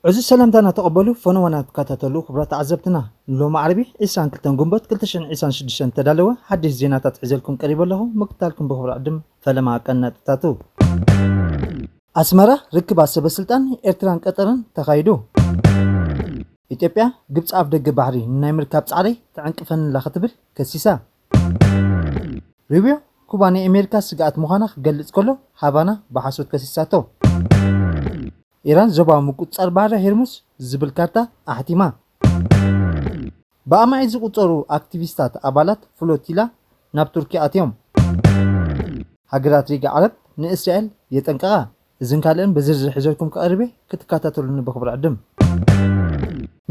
ሕዚ ሰላምታና ተቐበሉ፣ ፈነዋና ትከታተሉ ክቡራት ተዓዘብትና። ንሎሚ ዓርቢ ዕስራን ክልተን ግንቦት ክልተ ሽሕን ዕስራን ሽዱሽተን ተዳለወ ሓድሽ ዜናታት ሒዘልኩም ቀሪበ ኣለኹ። ምክታልኩም ብኽብሪ ዕድም ፈለማ ቀነጥታቱ። ኣስመራ፣ ርክባት ሰበ ስልጣን ኤርትራን ቀጠርን ተኻይዱ። ኢትዮጵያ፣ ግብፂ ኣፍ ደገ ባሕሪ ንናይ ምርካብ ፃዕረይ ትዕንቅፈንላ ክትብል ከሲሳ። ሩቢዮ፣ ኩባ ናይ ኣሜሪካ ስግኣት ምዃና ክገልጽ ከሎ፣ ሃቫና ብሓሶት ከሲሳቶ። ኢራን ዞባዊ ምቁጽጻር ባሕሪ ሄርሙዝ ዝብል ካርታ ኣሕቲማ። ብኣማኢት ዝቑጸሩ ኣክቲቪስታት ኣባላት ፍሎቲላ ናብ ቱርኪ ኣትዮም። ሃገራት ሊግ ዓረብ ንእስራኤል የጠንቀቓ። እዝን ካልእን ብዝርዝር ሒዘልኩም ክቐርብ እየ፣ ክትከታተሉኒ ብኽብሪ ዕድም።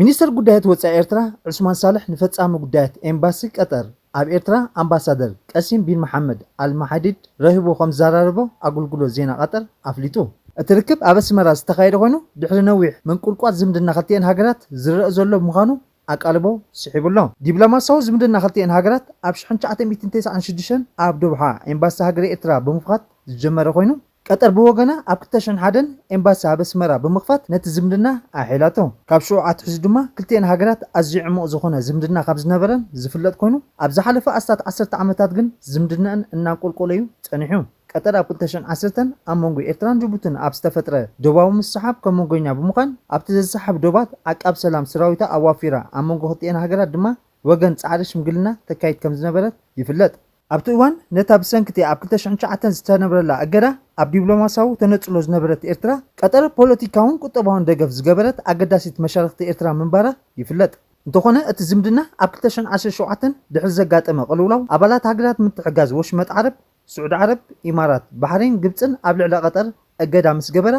ሚኒስተር ጉዳያት ወጻኢ ኤርትራ ዑስማን ሳልሕ ንፈጻሚ ጉዳያት ኤምባሲ ቀጠር ኣብ ኤርትራ ኣምባሳደር ቀሲም ቢን መሓመድ ኣልማሓዲድ ረኺቡ ከም ዘራረቦ ኣገልግሎት ዜና ቀጠር ኣፍሊጡ። እቲ ርክብ ኣብ ኣስመራ ዝተኻየደ ኮይኑ፣ ድሕሪ ነዊሕ ምንቁልቋል ዝምድና ክልቲኤን ሃገራት ዝረአ ዘሎ ብምዃኑ ኣቃልቦ ስሒቡ ኣሎ። ዲፕሎማሲያዊ ዝምድና ክልቲኤን ሃገራት ኣብ ሽሕን ትሽዓተ ሚእትን ተስዓን ሽዱሽተን ኣብ ዶብሓ ኤምባሲ ሃገረ ኤርትራ ብምኽፋት ዝጀመረ ኮይኑ፣ ቀጠር ብወገና ኣብ ክልተ ሽሕን ሓደን ኤምባሲ ኣብ ኣስመራ ብምኽፋት ነቲ ዝምድና ኣሕይላቶ። ካብ ሽዑ ኣትሒዙ ድማ ክልቲኤን ሃገራት ኣዝዩ ዕሙቕ ዝኾነ ዝምድና ካብ ዝነበረን ዝፍለጥ ኮይኑ፣ ኣብ ዝሓለፈ ኣስታት ዓሰርተ ዓመታት ግን ዝምድናኣን እናንቆልቆለ'ዩ ጸኒሑ። ቀጠር ኣብ ክልተ ሽሕን ዓሰርተን ኣብ መንጎ ኤርትራን ጅቡትን ኣብ ዝተፈጥረ ዶባዊ ምስሕሓብ ከም መንጎኛ ብምዃን፣ ኣብቲ ዘሰሓሕብ ዶባት ዓቃብ ሰላም ሰራዊታ ኣዋፊራ፣ ኣብ መንጎ ክልቲኤን ሃገራት ድማ ወገን ጻዕሪ ሽምግልና ተካይድ ከም ዝነበረት ይፍለጥ። ኣብቲ እዋን፣ ነታ ብሰንኪ እቲ ኣብ ክልተ ሽሕን ትሽዓተን ዝተነብረላ እገዳ ኣብ ዲፕሎማሲያዊ ተነጽሎ ዝነበረት ኤርትራ፣ ቀጠር ፖለቲካውን ቁጠባውን ደገፍ ዝገበረት ኣገዳሲት መሻርኽቲ ኤርትራ ምንባራ ይፍለጥ። እንተኾነ፣ እቲ ዝምድና ኣብ ክልተ ሽሕን ዓሰርተ ሸውዓተን ድሕሪ ዘጋጠመ ቅልውላው፣ ኣባላት ሃገራት ምትሕግጋዝ ወሽመጥ ዓረብ፣ ስዑዲ ዓረብ፣ ኢማራት፣ ባሕሬን፣ ግብጽን ኣብ ልዕሊ ቀጠር እገዳ ምስ ገበራ፣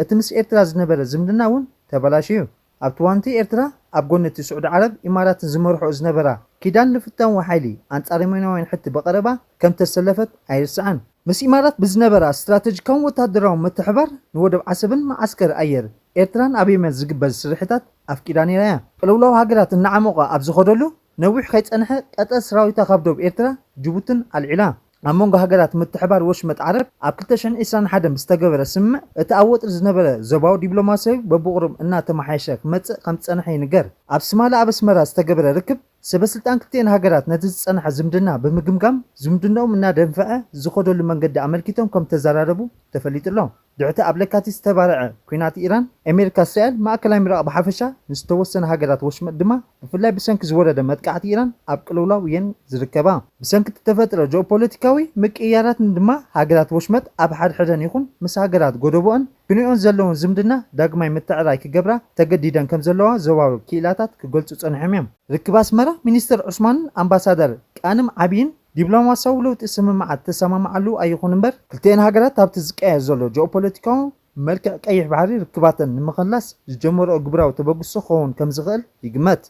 እቲ ምስ ኤርትራ ዝነበረ ዝምድና እውን ተበላሽዩ። ኣብቲ እዋንቲ ኤርትራ ኣብ ጎኒ እቲ ስዑዲ ዓረብ፣ ኢማራትን ዝመርሕኦ ዝነበራ ኪዳን ልፍታዊ ሓይሊ ኣንጻር የመናውያን ሕቲ ብቐረባ ከም ተሰለፈት ኣይርሳዕን። ምስ ኢማራት ብዝነበራ ስትራተጂካውን ወታደራውን ምትሕባር ንወደብ ዓሰብን መዓስከር ኣየር ኤርትራን ኣብ የመን ዝግበር ስርሒታት ኣፍቂዳ ነይራ እያ። ቅልውላው ሃገራት እናዓሞቐ ኣብ ዝኸደሉ፣ ነዊሕ ከይጸንሐ ቀጠር ሰራዊታ ካብ ዶብ ኤርትራ ጅቡትን ኣልዒላ። ኣብ መንጎ ሃገራት ምትሕባር ወሽመጥ ዓረብ ኣብ ክልተ ሽሕን ዕስራን ሓደን ብዝተገበረ ስምምዕ፣ እቲ ኣብ ወጥሪ ዝነበረ ዞባዊ ዲፕሎማሲያዊ በብቑሩብ እናተመሓየሸ ክመጽእ ከም ዝጸንሐ ይንገር። ኣብ ስማሊ ኣብ ኣስመራ ዝተገበረ ርክብ፣ ሰበ ስልጣን ክልቲኤን ሃገራት ነቲ ዝጸንሐ ዝምድና ብምግምጋም፣ ዝምድናኦም እናደንፈዐ ዝኸደሉ መንገዲ ኣመልኪቶም ከም ዝተዘራረቡ ተፈሊጡ ኣሎ። ድሕቲ ኣብ ለካቲት ዝተባርዐ ኲናት ኢራን፣ ኣሜሪካ፣ እስራኤል፣ ማእከላይ ምብራቕ ብሓፈሻ ንዝተወሰነ ሃገራት ወሽመጥ ድማ፣ ብፍላይ ብሰንኪ ዝወረደ መጥቃዕቲ ኢራን ኣብ ቅልውላው እየን ዝርከባ። ብሰንኪ እተፈጥረ ጂኦፖለቲካዊ ምቅይያራትን ድማ፣ ሃገራት ወሽመጥ ኣብ ሓድሕደን ይኹን ምስ ሃገራት ጎደቦአን ክንዮኦን ዘለውን ዝምድና ዳግማይ ምትዕራይ ክገብራ ተገዲደን ከም ዘለዋ ዞባዊ ክኢላታት ክገልጹ ጸኒሖም እዮም። ርክብ ኣስመራ፣ ሚኒስተር ዑስማንን ኣምባሳደር ቃንም ዓቢይን ዲፕሎማሲያዊ ለውጢ ስምምዓት ተሰማምዓሉ ኣይኹን እምበር፣ ክልቲኤን ሃገራት ኣብቲ ዝቀየር ዘሎ ጂኦፖለቲካዊ መልክዕ ቀይሕ ባሕሪ ርክባተን ንምኽላስ ዝጀመርኦ ግብራዊ ተበግሶ ክኸውን ከም ዝኽእል ይግመት።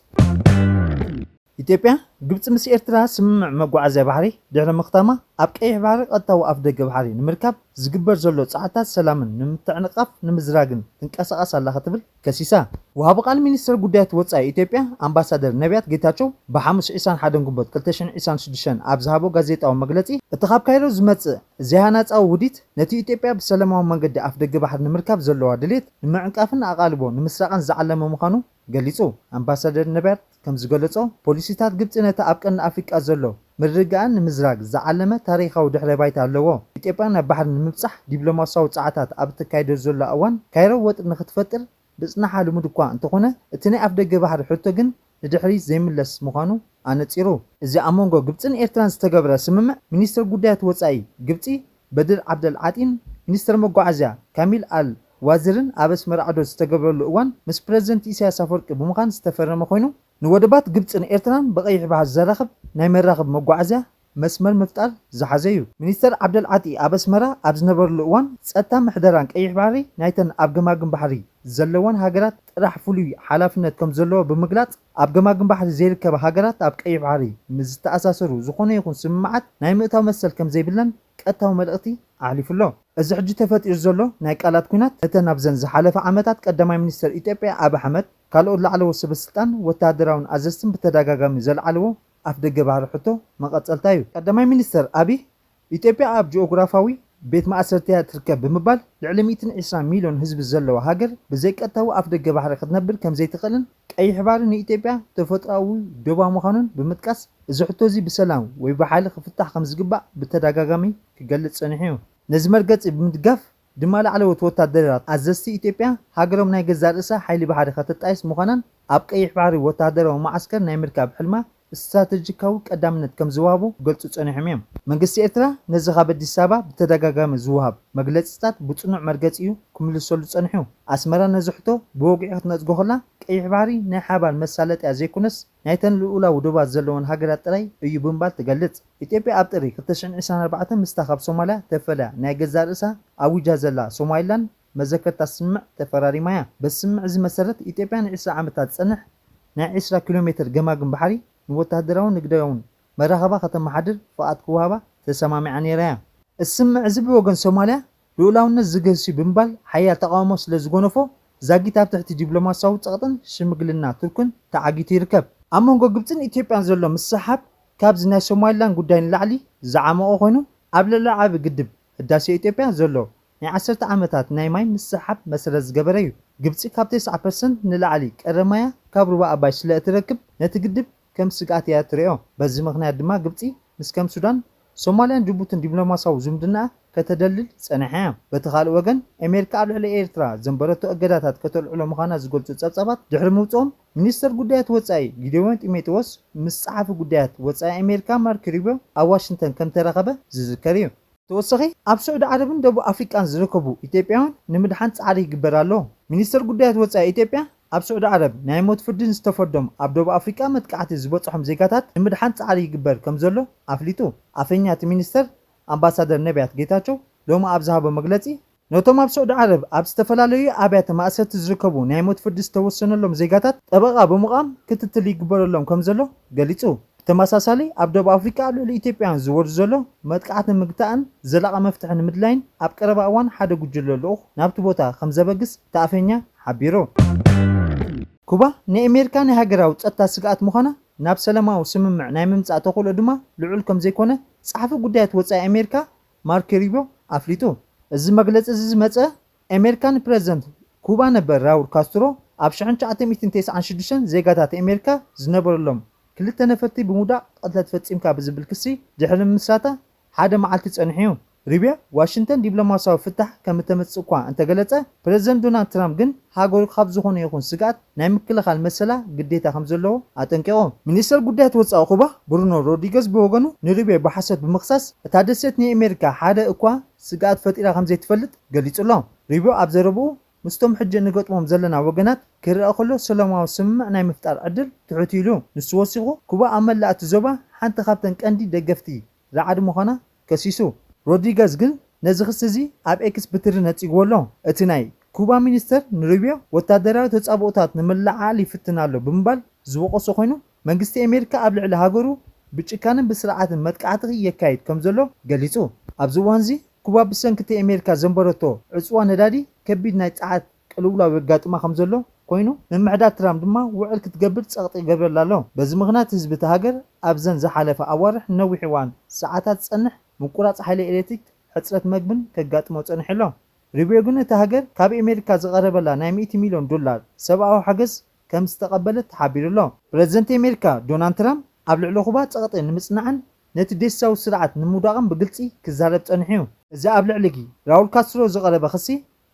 ኢትዮጵያ፣ ግብጺ ምስ ኤርትራ ስምምዕ መጓዓዝያ ባሕሪ ድሕሪ ምኽታማ፣ ኣብ ቀይሕ ባሕሪ ቀጥታዊ ኣፍ ደገ ባሕሪ ንምርካብ ዝግበር ዘሎ ጻዕርታት ሰላምን ንምትዕንቃፍ ንምዝራግን ትንቀሳቐስ ኣላ ክትብል ከሲሳ። ወሃቢ ቃል ሚኒስትር ጉዳያት ወጻኢ ኢትዮጵያ ኣምባሳደር ነቢያት ጌታቸው ብሓሙስ ዕስራን ሓደን ግንቦት ክልተ ሽሕን ዕስራን ሽዱሽተን ኣብ ዝሃቦ ጋዜጣዊ መግለጺ፣ እቲ ካብ ካይሮ ዝመጽእ ዘይሃናጻዊ ውዲት ነቲ ኢትዮጵያ ብሰላማዊ መንገዲ ኣፍ ደገ ባሕሪ ንምርካብ ዘለዋ ድሌት ንምዕንቃፍን ኣቓልቦ ንምስራቕን ዝዓለመ ምዃኑ ገሊጹ። ኣምባሳደር ነቢያት ከም ዝገለጾ፣ ፖሊሲታት ግብጺ ነቲ ኣብ ቀርኒ ኣፍሪቃ ዘሎ ምርግጋእን ንምዝራግ ዝዓለመ ታሪኻዊ ድሕረ ባይታ ኣለዎ። ኢትዮጵያ ናብ ባሕሪ ንምብጻሕ ዲፕሎማሲያዊ ጻዕርታት ኣብ እተካይዶ ዘላ እዋን፣ ካይሮ ወጥሪ ንኽትፈጥር ምጽናሓ ልሙድ እኳ እንተኾነ፣ እቲ ናይ ኣፍ ደገ ባሕሪ ሕቶ ግን ንድሕሪት ዘይምለስ ምዃኑ ኣነጺሩ። እዚ ኣብ መንጎ ግብጽን ኤርትራን ዝተገብረ ስምምዕ፣ ሚኒስትር ጉዳያት ወጻኢ ግብጺ በድር ዓብደል ዓጢን ሚኒስትር መጓዓዝያ ካሚል ኣል ዋዚርን ኣብ ኣስመራ ዑደት ዝተገብረሉ እዋን፣ ምስ ፕረዚደንት ኢሳያስ ኣፈወርቂ ብምዃን ዝተፈረመ ኮይኑ፣ ንወደባት ግብጽን ኤርትራን ብቐይሕ ባሕሪ ዘራኽብ ናይ መራኽብ መጓዓዝያ መስመር ምፍጣር ዝሓዘ እዩ። ሚኒስተር ዓብደል ዓጢ ኣብ ኣስመራ ኣብ ዝነበረሉ እዋን፣ ጸጥታ ምሕደራን ቀይሕ ባሕሪ ናይተን ኣብ ገማግም ባሕሪ ዘለወን ሃገራት ጥራሕ ፍሉይ ሓላፍነት ከም ዘለዎ ብምግላጽ፣ ኣብ ገማግም ባሕሪ ዘይርከባ ሃገራት ኣብ ቀይሕ ባሕሪ ምስ ዝተኣሳሰሩ ዝኾነ ይኹን ስምምዓት ናይ ምእታው መሰል ከም ዘይብለን ቀጥታዊ መልእኽቲ ኣሕሊፉ ኣሎ። እዚ ሕጂ ተፈጢሩ ዘሎ ናይ ቃላት ኲናት፣ ነተን ኣብዘን ዝሓለፋ ዓመታት ቀዳማይ ሚኒስተር ኢትዮጵያ ኣብይ ኣሕመድ፣ ካልኦት ላዕለዎት ሰበስልጣን፣ ወተሃደራውን ኣዘዝትን ብተደጋጋሚ ዘልዓልዎ ኣፍ ደገ ባሕሪ ሕቶ መቐጸልታ እዩ። ቀዳማይ ሚኒስተር ኣብይ፣ ኢትዮጵያ ኣብ ጂኦግራፋዊ ቤት ማእሰርትያ ትርከብ ብምባል፣ ልዕሊ ሚእትን ዕስራን ሚልዮን ህዝቢ ዘለዋ ሃገር ብዘይቀጥታዊ ኣፍደገ ባሕሪ ክትነብር ከምዘይትኽእልን፣ ቀይሕ ባሕሪ ንኢትዮጵያ ተፈጥሮኣዊ ዶባ ምዃኑን ብምጥቃስ፣ እዚ ሕቶ እዚ ብሰላም ወይ ብሓይሊ ክፍታሕ ከምዝግባእ ብተደጋጋሚ ክገልጽ ጸኒሑ እዩ። ነዚ መርገጺ ብምድጋፍ ድማ፣ ላዕለዎት ወታደራት ኣዘዝቲ ኢትዮጵያ፣ ሃገሮም ናይ ገዛእ ርእሳ ሓይሊ ባሕሪ ከተጣይስ ምዃናን ኣብ ቀይሕ ባሕሪ ወታደራዊ መዓስከር ናይ ምርካብ ሕልማ ስትራተጂካዊ ቀዳምነት ከም ዝወሃቦ ክገልጹ ጸኒሖም እዮም። መንግስቲ ኤርትራ ነዚ ካብ ኣዲስ ኣበባ ብተደጋጋሚ ዝወሃብ መግለጺታት ብጽኑዕ መርገጺ እዩ ክምልሰሉ ጸኒሑ። ኣስመራ ነዚ ሕቶ ብወግዒ ክትነጽጎ ከላ፣ ቀይሕ ባሕሪ ናይ ሓባር መሳለጥያ ዘይኮነስ፣ ናይተን ልኡላዊ ዶባት ዘለወን ሃገራት ጥራይ እዩ ብምባል ትገልጽ። ኢትዮጵያ ኣብ ጥሪ ክልተ ሽሕን ዕስራን ኣርባዕተን ምስታ ካብ ሶማልያ ተፈልያ ናይ ገዛእ ርእሳ ኣዊጃ ዘላ ሶማሊላንድ መዘከርታ ስምምዕ ተፈራሪማ እያ። በዚ ስምምዕ እዚ መሰረት፣ ኢትዮጵያ ንዕስራ ዓመታት ዝጸንሕ ናይ ዕስራ ኪሎ ሜትር ገማግም ባሕሪ ንወታደራውን ንግዳውን መራኸባ ከተመሓድር ፍቓድ ክወሃባ ተሰማሚዓ ነይራ እያ። እዚ ስምምዕ እዚ ብወገን ሶማልያ ልኡላውነት ዝገህስ እዩ ብምባል ሓያል ተቓውሞ ስለ ዝጎነፎ፣ ዛጊት ኣብ ትሕቲ ዲፕሎማሲያዊ ጸቕጥን ሽምግልና ቱርክን ተዓጊቱ ይርከብ። ኣብ መንጎ ግብጽን ኢትዮጵያን ዘሎ ምስሕሓብ ካብዚ ናይ ሶማሊላንድ ጉዳይ ንላዕሊ ዝዓመቖ ኮይኑ፣ ኣብ ልዕሊ ዓቢ ግድብ ህዳሴ ኢትዮጵያ ዘሎ ናይ ዓሰርተ ዓመታት ናይ ማይ ምስሕሓብ መሰረት ዝገበረ እዩ። ግብጺ ካብ ተስዓ ፐርሰንት ንላዕሊ ቀረብ ማያ ካብ ሩባ ኣባይ ስለ እትረክብ፣ ነቲ ግድብ ከም ስግኣት እያ ትሪኦ። በዚ ምኽንያት ድማ ግብጺ ምስ ከም ሱዳን፣ ሶማልያን ጅቡትን ዲፕሎማሲያዊ ዝምድናኣ ከተደልድል ጸኒሓ እያ። በቲ ካልእ ወገን፣ ኣሜሪካ ኣብ ልዕሊ ኤርትራ ዘንበረቶ እገዳታት ከተልዕሎ ምዃና ዝገልጹ ጸብጻባት ድሕሪ ምውጽኦም፣ ሚኒስተር ጉዳያት ወጻኢ ጊዴዎን ጢሞቴዎስ ምስ ጸሓፊ ጉዳያት ወጻኢ ኣሜሪካ ማርክ ሩቢዮ ኣብ ዋሽንግተን ከም ተራኸበ ዝዝከር እዩ። ተወሳኺ፣ ኣብ ስዑዲ ዓረብን ደቡብ ኣፍሪቃን ዝርከቡ ኢትዮጵያውያን ንምድሓን ጻዕሪ ይግበር ኣሎ። ሚኒስተር ጉዳያት ወጻኢ ኢትዮጵያ፣ ኣብ ስዑዲ ዓረብ ናይ ሞት ፍርዲ ዝተፈርዶም ኣብ ደቡብ ኣፍሪቃ መጥቃዕቲ ዝበጽሖም ዜጋታት ንምድሓን ጻዕሪ ይግበር ከም ዘሎ ኣፍሊጡ። ኣፈኛ እቲ ሚኒስተር ኣምባሳደር ነቢያት ጌታቸው ሎሚ ኣብ ዝሃቦ መግለጺ፣ ነቶም ኣብ ስዑዲ ዓረብ ኣብ ዝተፈላለዩ ኣብያተ ማእሰርቲ ዝርከቡ ናይ ሞት ፍርዲ ዝተወሰነሎም ዜጋታት ጠበቓ ብምቋም ክትትል ይግበረሎም ከም ዘሎ ገሊጹ። ብተመሳሳሊ፣ ኣብ ደቡብ ኣፍሪቃ ኣብ ልዕሊ ኢትዮጵያውያን ዝወርድ ዘሎ መጥቃዕቲ ንምግታእን ዘላቒ መፍትሒ ንምድላይን ኣብ ቀረባ እዋን ሓደ ጉጅለ ልኡኽ ናብቲ ቦታ ከም ዘበግስ እቲ ኣፈኛ ሓቢሩ። ኩባ ንኣሜሪካ ናይ ሃገራዊ ጸጥታ ስግኣት ምዃና ናብ ሰላማዊ ስምምዕ ናይ ምምጻእ ተኽእሎ ድማ ልዑል ከም ዘይኮነ ጸሓፊ ጉዳያት ወጻኢ ኣሜሪካ ማርክ ሩቢዮ ኣፍሊጡ። እዚ መግለጺ እዚ ዝመጸ፣ ኣሜሪካ ንፕረዚደንት ኩባ ነበር ራውል ካስትሮ ኣብ ሽሕን ትሽዓተ ሚእትን ተስዓን ሽዱሽተን ዜጋታት ኣሜሪካ ዝነበረሎም ክልተ ነፈርቲ ብምውዳቕ ቅትለት ፈጺምካ ብዝብል ክሲ ድሕሪ ምምስራታ ሓደ መዓልቲ ጸኒሑ እዩ። ሩቢዮ፣ ዋሽንግተን ዲፕሎማሲያዊ ፍታሕ ከም እተምጽእ እኳ እንተገለጸ፣ ፕረዚደንት ዶናልድ ትራምፕ ግን ሃገሩ ካብ ዝኾነ ይኹን ስግኣት ናይ ምክልኻል መሰላ ግዴታ ከም ዘለዎ ኣጠንቂቑ። ሚኒስተር ጉዳያት ወጻኢ ኩባ ብሩኖ ሮድሪገዝ ብወገኑ፣ ንሩቢዮ ብሓሶት ብምኽሳስ፣ እታ ደሴት ንኣሜሪካ ሓደ እኳ ስግኣት ፈጢራ ከም ዘይትፈልጥ ገሊጹ ኣሎ። ሩቢዮ ኣብ ዘረብኡ፣ ምስቶም ሕጂ እንገጥሞም ዘለና ወገናት ክረኣ ከሎ፣ ሰላማዊ ስምምዕ ናይ ምፍጣር ዕድል ትሑት እዩ ኢሉ። ንሱ ወሲኹ፣ ኩባ ኣብ መላእ እቲ ዞባ ሓንቲ ካብተን ቀንዲ ደገፍቲ ራዕዲ ምዃና ከሲሱ። ሮድሪገዝ ግን ነዚ ክሲ እዚ ኣብ ኤክስ ብትሪ ነጺግዎ ኣሎ። እቲ ናይ ኩባ ሚኒስተር ንሩቢዮ፣ ወታደራዊ ተጻብኦታት ንምልዕዓል ይፍትን ኣሎ ብምባል ዝወቐሶ ኮይኑ፣ መንግስቲ ኣሜሪካ ኣብ ልዕሊ ሃገሩ ብጭካነን ብስርዓትን መጥቃዕቲ የካይድ ከም ዘሎ ገሊጹ። ኣብዚ እዋን እዚ፣ ኩባ ብሰንኪ እቲ ኣሜሪካ ዘንበረቶ ዕጽዋ ነዳዲ ከቢድ ናይ ጸዓት ቅልውላው የጋጥማ ከም ዘሎ ኮይኑ፣ ምምሕዳር ትራምፕ ድማ ውዕል ክትገብር ጸቕጢ ይገብረላ ኣሎ። በዚ ምኽንያት፣ ህዝቢ እታ ሃገር ኣብዘን ዝሓለፈ ኣዋርሕ ንነዊሕ እዋን ሰዓታት ዝጸንሕ ምቁራጽ ሓይሊ ኤሌክትሪክ፣ ሕጽረት መግብን ከጋጥሞ ጸኒሑ ኣሎ። ሩቢዮ ግን፣ እታ ሃገር ካብ ኣሜሪካ ዝቐረበላ ናይ ሚእቲ ሚልዮን ዶላር ሰብኣዊ ሓገዝ ከም ዝተቐበለት ተሓቢሩ ኣሎ። ፕረዚደንት ኣሜሪካ ዶናልድ ትራምፕ ኣብ ልዕሊ ኩባ ጸቕጢ ንምጽናዕን ነቲ ዴሳዊ ስርዓት ንምውዳቕን ብግልጺ ክዛረብ ጸኒሑ እዩ። እዚ ኣብ ልዕሊ ራውል ካስትሮ ዝቐረበ ክሲ፣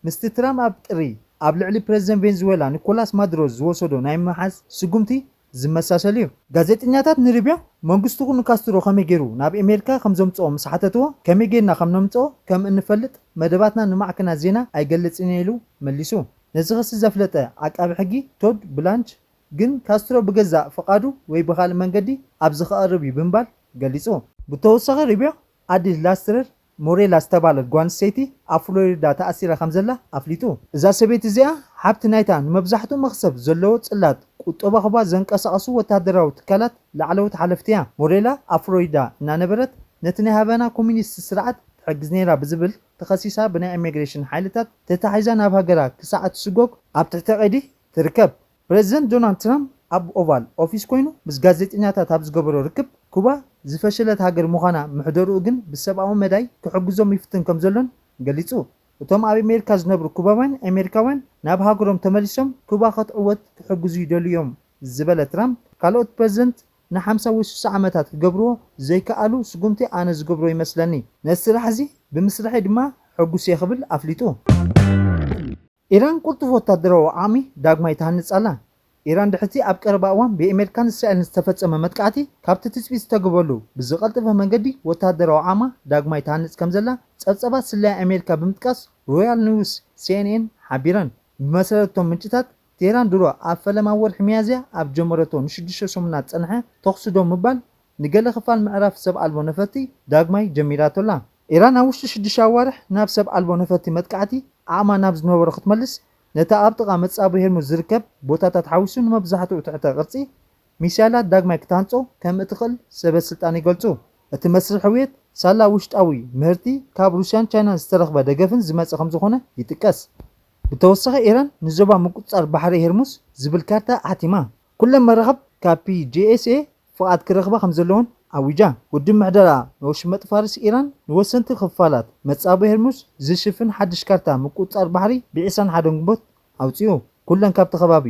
ምስቲ ትራምፕ ኣብ ጥሪ ኣብ ልዕሊ ፕረዚደንት ቬንዙዌላ ኒኮላስ ማዱሮ ዝወሰዶ ናይ ምሓዝ ስጉምቲ ዝመሳሰል እዩ። ጋዜጠኛታት ንሩቢዮ፣ መንግስትኹ ንካስትሮ ከመይ ገይሩ ናብ ኣሜሪካ ከም ዘምጽኦ ምስ ሓተትዎ፣ ከመይ ጌርና ከም ነምጽኦ ከም እንፈልጥ መደባትና ንማዕከናት ዜና ኣይገልጽን እየ ኢሉ መሊሱ። ነዚ ክሲ ዘፍለጠ ዓቃቢ ሕጊ ቶድ ብላንች ግን፣ ካስትሮ ብገዛእ ፍቓዱ ወይ ብኻልእ መንገዲ ኣብዚ ክቐርብ እዩ ብምባል ገሊጹ። ብተወሳኺ፣ ሩቢዮ ኣዲስ ላስትረር ሞሬላ ዝተባህለት ጓል ኣንስተይቲ ኣብ ፍሎሪዳ ተኣሲራ ከም ዘላ ኣፍሊጡ። እዛ ሰበይቲ እዚኣ፣ ሓብቲ ናይታ ንመብዛሕትኡ መኽሰብ ዘለዎ ጽላት ቁጠባ ኩባ ዘንቀሳቐሱ ወተሃደራዊ ትካላት ላዕለዎት ሓለፍቲ እያ። ሞሬላ ኣብ ፍሎሪዳ እናነበረት፣ ነቲ ናይ ሃቫና ኮሙኒስት ስርዓት ትሕግዝ ነይራ ብዝብል ተኸሲሳ፣ ብናይ ኢሚግሬሽን ሓይልታት ተታሒዛ ናብ ሃገራ ክሳዕ እትስጎግ ኣብ ትሕቲ ቀይዲ ትርከብ። ፕረዚደንት ዶናልድ ትራምፕ ኣብ ኦቫል ኦፊስ ኮይኑ ምስ ጋዜጠኛታት ኣብ ዝገበሮ ርክብ፣ ኩባ ዝፈሸለት ሃገር ምዃና ምሕደርኡ ግን ብሰብኣዊ መዳይ ክሕግዞም ይፍትን ከም ዘሎን ገሊጹ። እቶም ኣብ ኣሜሪካ ዝነብሩ ኩባውያን ኣሜሪካውያን ናብ ሃገሮም ተመሊሶም ኩባ ክትዕወት ክሕግዙ ይደልዩ እዮም ዝበለ ትራምፕ፣ ካልኦት ፕረዚደንት ንሓምሳ ወይ ስሳ ዓመታት ክገብርዎ ዘይከኣሉ ስጉምቲ ኣነ ዝገብሮ ይመስለኒ። ነዚ ስራሕ እዚ ብምስርሐይ ድማ ሕጉስ እየ ክብል ኣፍሊጡ። ኢራን ቅልጡፍ ወታደራዊ ዓቕሚ ዳግማይ ትሃንጽ ኣላ። ኢራን ድሕቲ ኣብ ቀረባ እዋን ብኣሜሪካን እስራኤልን ዝተፈጸመ መጥቃዕቲ ካብቲ ትጽቢት ዝተገብረሉ ብዝቐልጠፈ መንገዲ ወታደራዊ ዓቕማ ዳግማይ ትሃንጽ ከም ዘላ ጸብጸባት ስለያ ኣሜሪካ ብምጥቃስ ሮያል ኒውስ፣ ሲኤንኤን፣ ሓቢረን። ብመሰረት እቶም ምንጭታት፣ ቴህራን ድሮ ኣብ ፈለማ ወርሒ ሚያዝያ ኣብ ጀመረቶ ንሽዱሽተ ሰሙናት ጸንሐ ተኹሲ ደው ምባል ንገለ ክፋል ምዕራፍ ሰብ ኣልቦ ነፈርቲ ዳግማይ ጀሚራቶላ። ኢራን ኣብ ውሽጢ ሽዱሽተ ኣዋርሕ ናብ ሰብ ኣልቦ ነፈርቲ መጥቃዕቲ ዓቕማ ናብ ዝነበሮ ክትመልስ፣ ነታ ኣብ ጥቓ መጻብቦ ሄርሙዝ ዝርከብ ቦታታት ሓዊሱ ንመብዛሕትኡ ትሕተ ቅርጺ ሚሳይላት ዳግማይ ክትሃንጾ ከም እትኽእል ሰበ ስልጣን ይገልጹ። እቲ መስርሕ ሕውየት ሳላ ውሽጣዊ ምህርቲ ካብ ሩስያን ቻይናን ዝተረኽበ ደገፍን ዝመጸ ከም ዝኾነ ይጥቀስ። ብተወሳኺ ኢራን ንዞባ ምቁጽጻር ባሕሪ ሄርሙዝ ዝብል ካርታ ኣሕቲማ። ኩለን መራኽብ ካብ ፒ ጂ ኤስ ኤ ፍቓድ ክረኽባ ከም ዘለወን ኣዊጃ። ውድብ ምሕደራ ንወሽመጥ ፋርስ ኢራን ንወሰንቲ ክፋላት መጻብቦ ሄርሙዝ ዝሽፍን ሓድሽ ካርታ ምቁጽጻር ባሕሪ ብ ዕስራን ሓደን ግንቦት ኣውጺኡ። ኩለን ካብቲ ከባቢ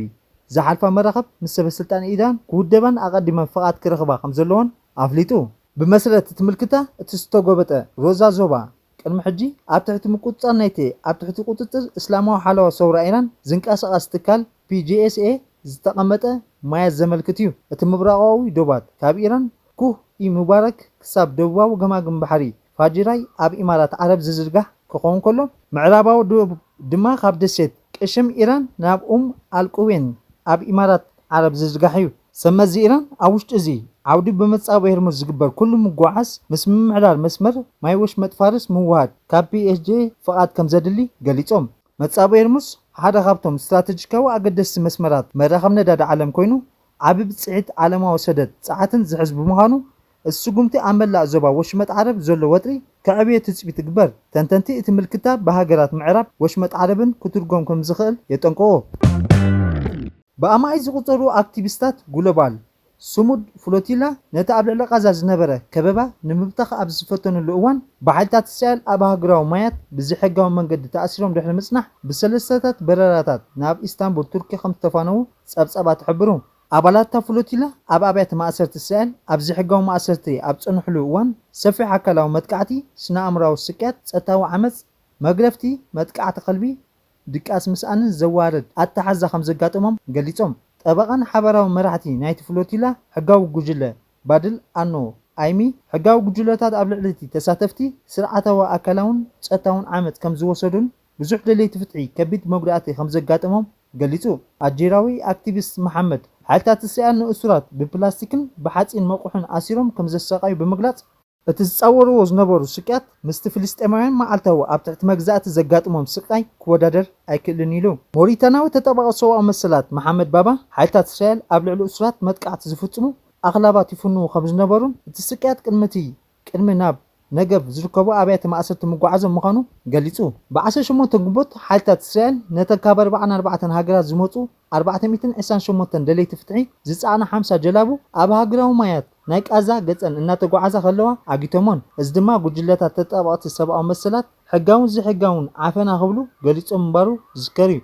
ዝሓልፋ መራኽብ ምስ ሰበ ስልጣን ኢራን ክውደባን ኣቐዲመን ፍቓድ ክረኽባ ከም ዘለወን ኣፍሊጡ። ብመሰረት እቲ ምልክታ፣ እቲ ዝተጎበጠ ሮዛ ዞባ ቅድሚ ሕጂ ኣብ ትሕቲ ምቁጽጻር ናይቲ ኣብ ትሕቲ ቁጽጽር እስላማዊ ሓለዋ ሰውራ ኢራን ዝንቀሳቐስ ትካል ፒ ጂ ኤስ ኤ ዝተቐመጠ ማያት ዘመልክት እዩ። እቲ ምብራቓዊ ዶባት ካብ ኢራን ኩህ ኢ ሙባረክ ክሳብ ደቡባዊ ገማግም ባሕሪ ፋጅራይ ኣብ ኢማራት ዓረብ ዝዝርጋሕ ክኸውን ከሎ፣ ምዕራባዊ ዶብ ድማ ካብ ደሴት ቅሽም ኢራን ናብ ኡም ኣልቁዌን ኣብ ኢማራት ዓረብ ዝዝርጋሕ እዩ። ሰብ መዚ ኢራን ኣብ ውሽጢ እዚ ዓውዲ ብመጻብቦ ሄርሙዝ ዝግበር ኩሉ ምጉዓዝ ምስ ምምሕዳር መስመር ማይ ወሽመጥ ፋርስ ምውሃድ ካብ ፒ ኤስ ጂ ፍቓድ ከም ዘድሊ ገሊጾም። መጻብቦ ሄርሙዝ ሓደ ካብቶም ስትራተጂካዊ ኣገደስቲ መስመራት መራኸብ ነዳዲ ዓለም ኮይኑ፣ ዓቢ ብጽሒት ዓለማዊ ሰደድ ጸዓትን ዝሕዝ ብምዃኑ፣ እዚ ስጉምቲ ኣብ መላእ ዞባ ወሽመጥ ዓረብ ዘሎ ወጥሪ ከዕብዮ ትጽቢት ይግበር። ተንተንቲ እቲ ምልክታ ብሃገራት ምዕራብ ወሽመጥ ዓረብን ክትርጎም ከም ዝኽእል የጠንቅቑ። ብኣማኢት ዝቑጸሩ ኣክቲቪስታት ግሎባል ስሙድ ፍሎቲላ ነቲ ኣብ ልዕሊ ቃዛ ዝነበረ ከበባ ንምብታኽ ኣብ ዝፈተኑሉ እዋን፣ ብሓይልታት እስራኤል ኣብ ሃገራዊ ማያት ብዘይሕጋዊ መንገዲ ተኣሲሮም ድሕሪ ምጽናሕ፣ ብሰለስተታት በረራታት ናብ ኢስታንቡል ቱርኪ ከም ዝተፋነዉ ጸብጻባት ይሕብሩ። ኣባላት እታ ፍሎቲላ ኣብ ኣብያተ ማእሰርቲ እስራኤል ኣብ ዘይሕጋዊ ማእሰርቲ ኣብ ዝጸንሕሉ እዋን፣ ሰፊሕ ኣካላዊ መጥቃዕቲ፣ ስነ-ኣእምሮኣዊ ስቅያት፣ ጾታዊ ዓመጽ፣ መግረፍቲ፣ መጥቃዕቲ ከልቢ፣ ድቃስ ምስኣንን ዘዋርድ ኣተሓዛ ከም ዘጋጠሞም ገሊጾም። ጠበቓን ሓባራዊ መራሕቲ ናይቲ ፍሎቲላ ሕጋዊ ጉጅለ ባድል ኣኖ ኣይሚ፣ ሕጋዊ ጉጅለታት ኣብ ልዕሊ እቲ ተሳተፍቲ ስርዓታዊ ኣካላውን ጾታውን ዓመጽ ከም ዝወሰዱን ብዙሕ ደለይቲ ፍትሒ ከቢድ መጉዳእቲ ከም ዘጋጠሞም ገሊጹ። ኣልጀርያዊ ኣክቲቪስት መሓመድ፣ ሓይልታት እስራኤል ንእሱራት ብፕላስቲክን ብሓጺን መቑሕን ኣሲሮም ከም ዘሰቃዩ ብምግላጽ፣ እቲ ዝጻወርዎ ዝነበሩ ስቅያት ምስቲ ፍልስጤማውያን መዓልታዊ ኣብ ትሕቲ መግዛእቲ ዘጋጥሞም ስቃይ ክወዳደር ኣይክእልን ኢሉ። ሞሪታናዊ ተጣባቒ ሰብኣዊ መሰላት መሓመድ ባባ፣ ሓይልታት እስራኤል ኣብ ልዕሊ እሱራት መጥቃዕቲ ዝፍጽሙ ኣኽላባት ይፍንዉ ከም ዝነበሩን እቲ ስቅያት ቅድሚ እቲ ቅድሚ ናብ ነገቭ ዝርከቡ ኣብያተ ማእሰርቲ ምጉዓዞም ምዃኑ ገሊጹ። ብ ዓሰርተ ሸሞንተ ግንቦት፣ ሓይልታት እስራኤል ነተን ካብ ኣርባዓን ኣርባዕተን ሃገራት ዝመጹ ኣርባዕተ ሚእትን ዕስራን ሸሞንተን ደለይቲ ፍትሒ ዝጸዓና ሓምሳ ጀላቡ ኣብ ሃገራዊ ማያት ናይ ቃዛ ገጸን እናተጓዓዛ ከለዋ ዓጊቶሞን። እዚ ድማ ጉጅለታት ተጣበቕቲ ሰብኣዊ መሰላት ሕጋውን ዘይሕጋውን ዓፈና ክብሉ ገሊጾም ምንባሩ ዝዝከር እዩ።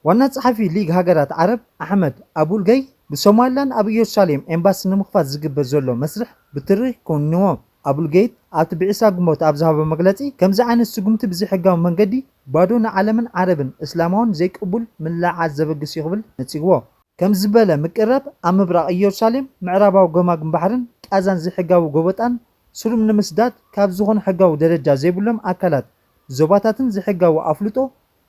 ዋና ጸሓፊ ሊግ ሃገራት ዓረብ ኣሕመድ ኣቡል ገይ፣ ብሶማሊላንድ ኣብ ኢየሩሳሌም ኤምባሲ ንምኽፋት ዝግበር ዘሎ መስርሕ ብትሪ ኮኒንዎ። ኣቡል ገይት ኣብቲ ብ ዕስራ ግንቦት ኣብ ዝሃቦ መግለጺ፣ ከምዚ ዓይነት ስጉምቲ ብዘይሕጋዊ መንገዲ ባዶ ንዓለምን ዓረብን እስላማውን ዘይቅቡል ምልዕዓል ዘበግስ እዩ ክብል ነጺግዎ። ከምዚ ዝበለ ምቅርራብ ኣብ ምብራቕ ኢየሩሳሌም፣ ምዕራባዊ ገማግም ባሕርን ቃዛን ዘይሕጋዊ ጎበጣን ስሩም ንምስዳድ ካብ ዝኾነ ሕጋዊ ደረጃ ዘይብሎም ኣካላት፣ ዞባታትን ዘይሕጋዊ ኣፍልጦ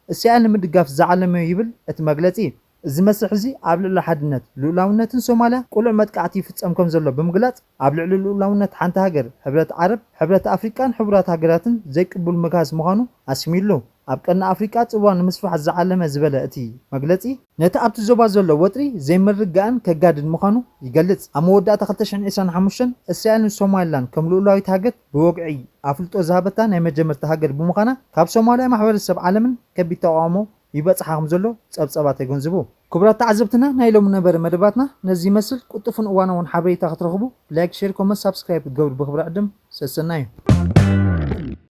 እስራኤል ንምድጋፍ ዝዓለመ እዩ ይብል እቲ መግለጺ። እዚ መስርሕ እዚ ኣብ ልዕሊ ሓድነት፣ ልኡላውነትን ሶማልያ ቅሉዕ መጥቃዕቲ ይፍጸም ከም ዘሎ ብምግላጽ፣ ኣብ ልዕሊ ልኡላውነት ሓንቲ ሃገር፣ ሕብረት ዓረብ፣ ሕብረት ኣፍሪቃን ሕቡራት ሃገራትን ዘይቅቡል ምግሃስ ምዃኑ ኣስሚርሉ። ኣብ ቀርኒ ኣፍሪቃ ጽልዋ ንምስፋሕ ዝዓለመ ዝበለ እቲ መግለጺ፣ ነቲ ኣብቲ ዞባ ዘሎ ወጥሪ ዘይምርግጋእን ከጋድድ ምዃኑ ይገልጽ። ኣብ መወዳእታ ክልተ ሽሕን ዕስራን ሓሙሽተን እስራኤልን ሶማሊላንድ ከም ልኡላዊት ሃገር ብወግዒ ኣፍልጦ ዝሃበታ ናይ መጀመርታ ሃገር ብምዃና፣ ካብ ሶማልያ ማሕበረሰብ ዓለምን ከቢድ ተቓውሞ ይበጽሓ ከም ዘሎ ጸብጻባት የገንዝቡ። ክቡራት ተዓዘብትና፣ ናይ ሎሚ ነበረ መደባትና ነዚ ይመስል። ቅልጡፍን እዋናውን ሓበሬታ ክትረኽቡ ላይክ፣ ሼር፣ ኮመንት፣ ሳብስክራይብ ክትገብሩ ብኽብሪ ዕድም ሰሰናዩ።